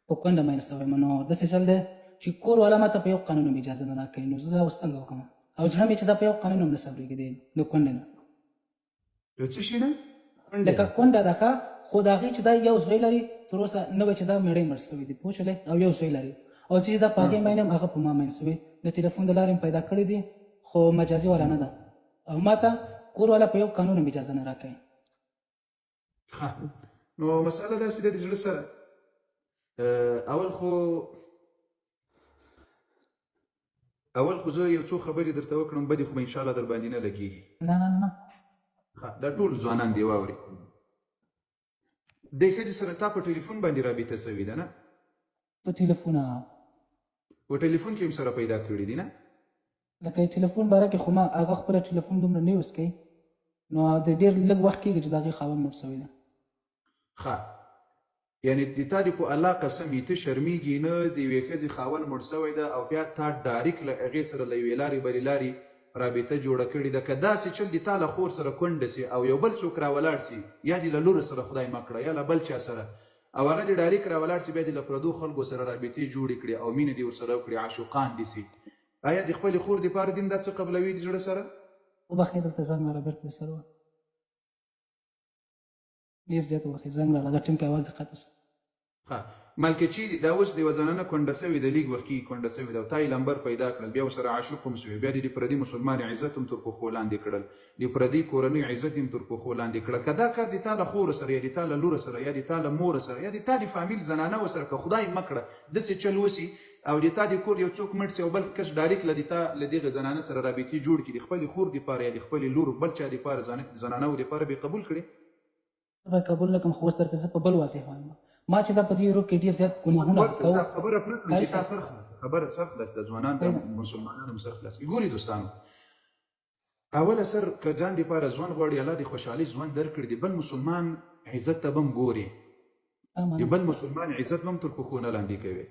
په کونډه مین سوی یم. نو داسې چل دی چې کور والا ماته په یو قانون هم اجازه نه راکوي، نو زه دا اوس څنګه وکړم؟ او زړه مې چې دا په یو قانون هم نه صبرېږي د کونډې نه. د څه شي نه؟ لکه کونډه ده ښه، خو د هغې چې دا یو زوی لري، تر اوسه نوی چې دا مېړه یې مړ سوی دی، پوه شولې؟ او یو زوی لري، او چې دا په هغې مین یم، هغه په ما مین سوی، د ټلیفون د لارې مې پیدا کړی دی، خو مجازي والا نه ده، او ماته کور والا په یو قانون هم اجازه نه راکوي. ښه، نو مسله داسې ده د زړه سره، اول خو زه یو څو خبرې درته وکړم، بدې خو به انشاءالله در باندې نه لګېږي. نه نه نه. ښه، دا ټول ځوانان دې واوري. دې ښځې سره تا په ټلیفون باندې رابطه سوې ده نه؟ په ټلیفون. په ټلیفون کې هم سره پیدا کړي دي نه؟ لکه ټلیفون باره کې خو ما هغه خپله ټلیفون دومره نه یوز کوي، نو د ډېر لږ وخت کېږي چې د هغې خاوند مړ سوی دی. ښه، یعنې د تا دې په الله قسم وي، ته شرمېږي نه، د یوې ښځې خاوند مړ سوی ده او بیا تا ډاریک له هغې سره له یوې لارې بلې لارې رابطه جوړه کړې ده. که داسې چل د تا له خور سره کونډه سي او یو بل څوک راولاړ سي، یا دې له لور سره خدای مه کړه، یا له بل چا سره، او هغه دې ډاریک راولاړ سي، بیا دې له پردو خلکو سره رابطې جوړې کړي او مینه دې ورسره وکړي، عاشقان دې سي، آیا د خپلې خور دپاره دې هم دا څه قبلوي د زړه سره؟ وبخښئ، دلته زنګ راغی، بېرته دې سره وه. ډېر زیات وبخښئ، زنګ راغی، دا ټیم کې اواز دې قطع سو. ښه ملکه، چیرې دا اوس د یوه زنانه کونډه سوې ده، لیږ وخت کېږي کونډه سوې ده، او تا یې لمبر پیدا کړل، بیا ورسره عاشق هم سوې، بیا دې د پردي مسلمان عزت هم تر پښو لاندې کړل، د پردۍ کورنۍ عزت هم تر پښو لاندې کړل. که دا کار د تا له خور سره، یا د تا له لور سره، یا د تا له مور سره، یا د تا د فامیل زنانه سره، که خدای مه کړه داسې چل وسي او د تا د کور یو څوک مړ سي او بل کس ډاریک له د تا له دغه زنانه سره رابطې جوړ کړي، د خپلې خور دپاره یا د خپلې لور بل چا دپاره، زنانو دپاره به یې قبول کړي؟ به قبول نه کړم، خو اوس درته زه په بل واضح وایم، ما چې دا په دې یوروپ کې ډېر زیات ګناهونه کوو. خبره پرې کړم چې تا سر خلاص، خبره سر خلاص ده، ځوانان ته مسلمانان هم سر خلاص. ګوري دوستانو، اوله سر که ځان دپاره ژوند غواړي، الله دې خوشحالي ژوند درکړي، د بل مسلمان عزت ته به هم ګوري، د بل مسلمان عزت به هم تر پښو نه لاندې کوي،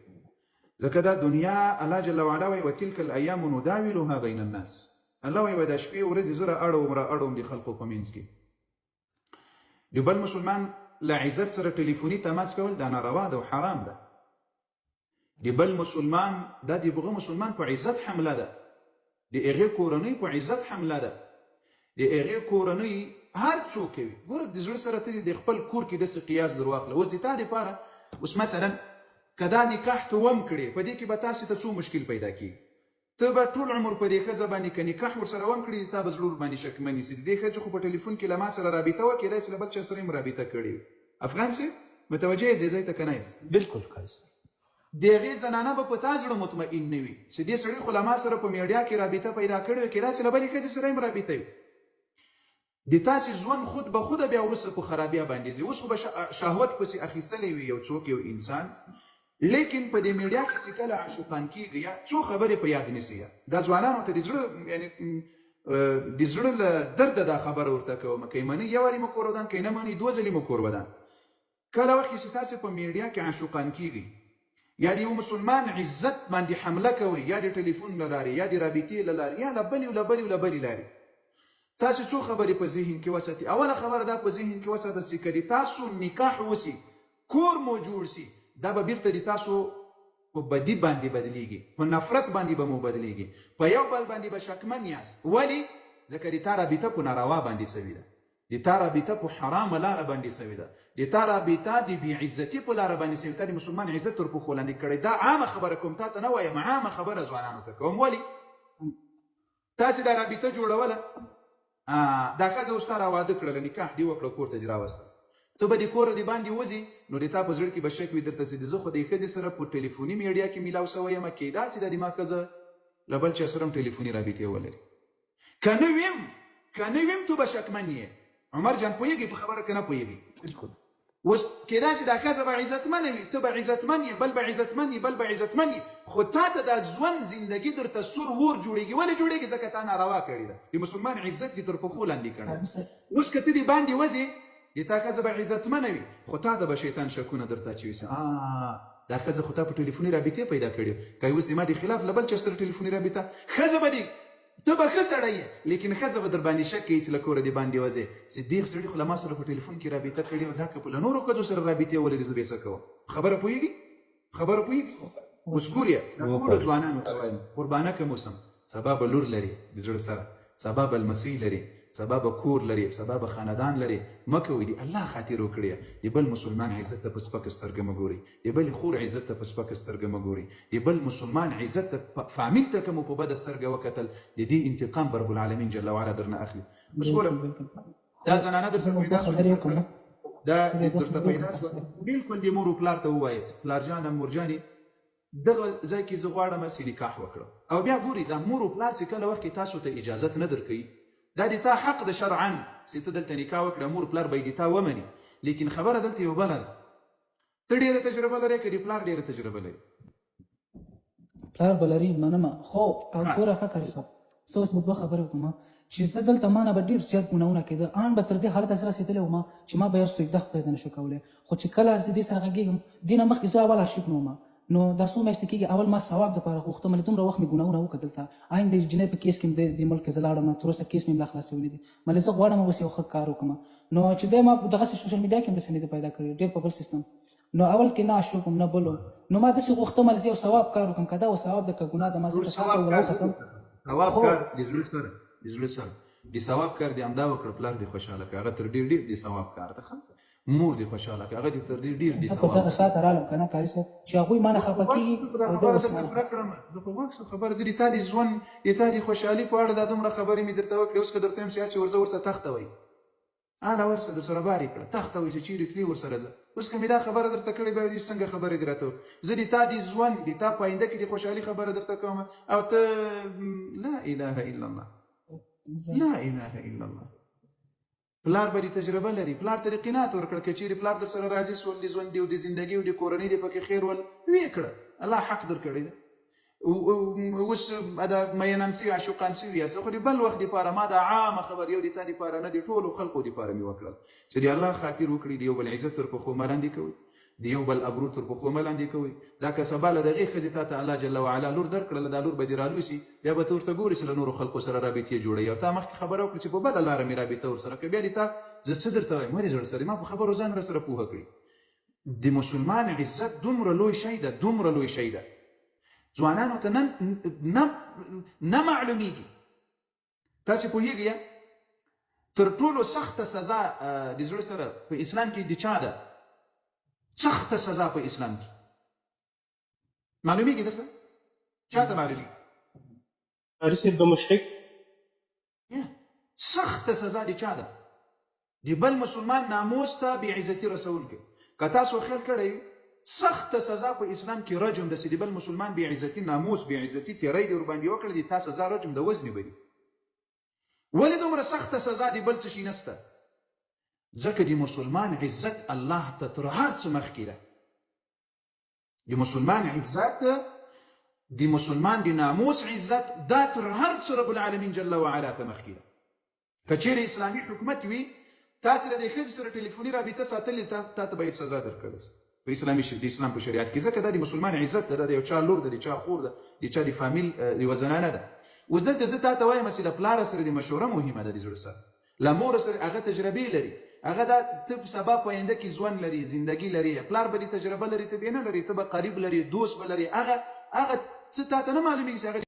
ځکه دا دنیا الله جل وعلا وایي وتلک الایام نداولها بین الناس، الله وایي دا شپې ورځې زه را اړوم را اړوم د خلکو په منځ کې. د بل مسلمان له عزت سره ټلیفوني تماس کول دا ناروا ده او حرام ده. د بل مسلمان دا د هغه مسلمان په عزت حمله ده، د هغې کورنۍ په عزت حمله ده، د هغې کورنۍ هر څوک کوي. ګوره د زړه سره ته د خپل کور کې داسې قیاس در واخله. اوس د تا دپاره اوس مثلا که دا نکاح ته وم کړې، په دې کې به تاسې ته څو مشکل پیدا کېږي. ته به ټول عمر په دې ښځه باندې که نکاح ورسره وم کړې، تا به زړه ورباندې شکمن نیسي. د دې ښځې خو په ټلیفون کې له ما سره رابطه وه، کېدای سي له بل چا سره یې هم رابطه کړې وي. افغان صاحب متوجه یاست دې ځای ته که نه یاست؟ بالکل قاضي صاحب. د هغې زنانه به په تا زړه مطمئن نه وي چې دې سړي خو له ما سره په میډیا کې رابطه پیدا کړې وي، کېدای سي له بلې ښځې سره یې هم رابطه وي. د تاسې ژوند خود به خوده بیا وروسته په خرابیا باندې ځي. اوس خو به شهوت پسې اخیستلی وي یو څوک، یو انسان، لیکن په دې میډیا کې چې کله عاشقان کېږي یا څو خبرې په یاد نیسي، دا ځوانانو ته د زړه یعنې د زړه له درده دا خبره ورته کوم، که یې منئ یو وارې مو کور ودان، که یې نه منئ دوه ځلې مو کور ودان. کله وخت کې چې تاسې په میډیا کې عاشقان کېږئ یا د یو مسلمان عزت باندې حمله کوئ، یا د ټلیفون له لارې، یا د رابطې له لارې، یا له بلې او له بلې او له بلې لارې، تاسې څو خبرې په ذهن کې وساتئ. اوله خبره دا په ذهن کې وساته چې که د تاسو نکاح وسي، کور مو جوړ سي، دا به بیرته د تاسو په بدی باندې بدلیږي، په نفرت باندې به مو بدلیږي، په یو بل باندې به شکمن یاست. ولی؟ ځکه د تا رابطه په ناروا باندې سوې ده، د تا رابطه په حرامه لاره باندې سوې ده، د تا رابطه د بې عزتي په لاره باندې سوې، تا د مسلمان عزت تر پښو لاندې کړی. دا عامه خبره کوم، تا ته نه وایم، عامه خبره ځوانانو ته کوم. ولی تاسې دا رابطه جوړوله، دا ښځه اوس تا را واده کړله، نکاح دې وکړه، کور ته دې راوسته، ته به د کوره د باندې وځې، نو د تا په زړه کې به شک وي درته چې زه خو د ښځې سره په ټلیفوني میډیا کې میلاو سوی یم، کېدای سي دا د ما ښځه له بل چا سره هم ټلیفوني رابطې ولري. که نه ویم، که نه ویم، ته به شکمن یې. عمر جان پوهېږي په خبره که نه پوهېږي؟ بالکل. اوس کېدای سي دا ښځه به عزتمنه وي، ته به عزتمن یې، بل به عزتمن یې، بل به عزتمن یې، خو تا ته دا ژوند زندګي درته سور ور جوړېږي. ولې جوړېږي؟ ځکه تا ناروا کړې ده، د مسلمان عزت دې تر پښو لاندې کړی. اوس که ته دې باندې وځې، د تا ښځه به عزتمنه وي، خو تا ته به شیطان شکونه درته اچوي چې دا ښځه خو تا په ټلیفوني رابطې پیدا کړې، که اوس د ما د خلاف له بل چا سره ټلیفوني رابطه، ښځه به دې، ته به ښه سړی یې، لیکن ښځه به در باندې شک کوي چې له کوره دې باندې وځې، چې دې سړي خو له ما سره په ټلیفون کې رابطه کړې او دا که په له نورو ښځو سره رابطې ولري زه به یې څه کوم؟ خبره پوهېږي؟ خبره پوهېږي؟ اوس ګورې، دا ټولو ځوانانو ته وایم، قربانه که مو سم، سبا به لور لرې د زړه سره، سبا به لمسۍ لرې، سبا به کور لرې، سبا به خاندان لرې، مه کوئ، د الله خاطر وکړئ، د بل مسلمان عزت ته په سپکه سترګه مه ګورئ، د بلې خور عزت ته په سپکه سترګه مه ګورئ، د بل مسلمان عزت ته، فامیل ته که مو په بده سترګه وکتل، د دې انتقام به رب العالمین جل وعلا درنه اخلي. اوس ګوره، دا زنانه درته پیدا شوه، دا درته پیدا شوه، بالکل د مور و پلار ته ووایاست، پلار جانه، مور جانې، دغه ځای کې زه غواړم چې نکاح وکړم. او بیا ګوري دا مور و پلار چې کله وخت کې تاسو ته اجازت نه درکوي، دا د تا حق د شرعا چې ته دلته نکاح وکړه، مور پلار به یې د تا ومني. لیکن خبره دلته یو بله ده، ته ډېره تجربه لرې که د پلار ډېره تجربه لري؟ پلار به لري، منمه، خو ګوره ښه قاري صاحب، زه اوس به دوه خبرې وکړم. چې زه دلته ما نه به ډېر زیات ګناهونه کېده، ان به تر دې حالته زه رسېدلی وم چې ما به یو سجده خدای ته نشو کولی. خو چې کله زه دې سره غږېږم، دې نه مخکې زه اول عاشق نه وم، نو دا څو میاشتې کېږي اول ما ثواب دپاره غوښته، ملې دومره وخت مې ګناهونه وکړه دلته. عین د جنۍ په کیس کې دې ملک کې زه لاړم، تر اوسه کیس مې هم لا خلاص شوی نه دی. ملې زه غواړم اوس یو ښه کار وکړم. نو چې دی ما دغسې سوشل میډیا کې هم داسې نه دی پیدا کړی، ډېر په بل سیستم. نو اول کې نه عاشق وم نه بل وم، نو ما داسې غوښته ملې زه یو ثواب کار وکړم، که دا و ثواب ده که ګناه ده، ما زه ته وروختم. ثواب کار د زړه سره، د زړه سره د ثواب کار دې همدا وکړه، پلار دې خوشحاله کړه، هغه تر ډېر ډېر د ثواب کار ده. مور دې خوشحاله کړه، هغه دې تر ډېر ډېر د زه په ثواب دغه شاته رالم که نه قاري صاحب، چې هغوی ما نه خفه کېږي او دا اوس ما نه پوره کړم. زه خو غوږ شم خبره، زه د تا د ژوند، د تا د خوشحالي په اړه دا دومره خبرې مې درته وکړې. اوس که درته وایم چې هسې ورځه ورسره تخته وایي، هله ورسه درسره بار یې کړه، تخته وایي چې چېرې تلې ورسره ځه. اوس که مې دا خبره درته کړې، بیا دې څنګه خبرې دې راته وکړې. زه د تا د ژوند، د تا په آینده کې د خوشحالي خبره درته کوم او ته لا اله الا الله، لا اله الا الله. پلار به دې تجربه لري، پلار ته دې قناعت ورکړه، که چېرې پلار در سره راضي سول، د ژوند دې او د زندګي او د کورنۍ دې پکې خیر ول، ویې کړه، الله حق درکړی دی. اوس دا میینان سوي، عاشقان سوي یاست، خو د بل وخت دپاره ما دا عامه خبر یو د تا دپاره نه، د ټولو خلقو دپاره مې وکړل چې د الله خاطر وکړي، د یو بل عزت تر پښو مه لاندې کوئ، د یو بل ابرو تر پښو مه لاندې کوئ. دا که سبا له دغې ښځې تا ته الله جل وعلا لور درکړله، دا لور به دې رالوی سي، بیا به ته ورته ګورې چې له نورو خلقو سره رابطې جوړوي. او تا مخکې خبره وکړه چې په بله لاره مې رابطه ورسره کړه، بیا دې تا زه څه درته وایم، ولې زړه سره ما په خبرو ځان راسره پوهه کړي. د مسلمان عزت دومره لوی شی ده، دومره لوی شی ده، ځوانانو ته نه نه نه معلومیږي. تاسې پوهېږئ تر ټولو سخته سزا د زړه سره په اسلام کې د چا ده؟ سخته سزا په اسلام کې معلومیږي درته؟ چا ته معلومیږي؟ قاري صاحب د مشرک سخته سزا د چا ده؟ د بل مسلمان ناموس ته بې عزتي رسونکی. که تاسو خیال کړی وي، سخته سزا په اسلام کې رجم ده، چې د بل مسلمان بې عزتي، ناموس بې عزتي، تیری دې ورباندې وکړه، د تا سزا رجم د وزنې به دي. ولې دومره سخته سزا د بل څه شي نسته؟ ځکه د مسلمان عزت الله ته تر هر څه مخکې ده. د مسلمان عزت، د مسلمان د ناموس عزت، دا تر هر څه رب العالمین جل وعلا ته مخکې ده. که چیرې اسلامي حکومت وي، تاسې له دې ښځې سره ټلیفوني رابطه ساتلې، تا ته باید سزا درکړل سي په اسلامي د اسلام په شریعت کې، ځکه دا د مسلمان عزت ده، دا د یو چا لور ده، د چا خور ده، د چا د فامیل یوه زنانه ده. اوس دلته زه تا ته وایم چې له پلاره سره د مشوره مهمه ده، د زړه سره له مور سره هغه تجربې لري، هغه دا ته په سبا په آینده کې ژوند لري، زندګي لري، پلار به دې تجربه لري، ته به نه لري، ته به قریب لري، دوست به لري، هغه هغه څه تا ته نه معلومیږي چې هغه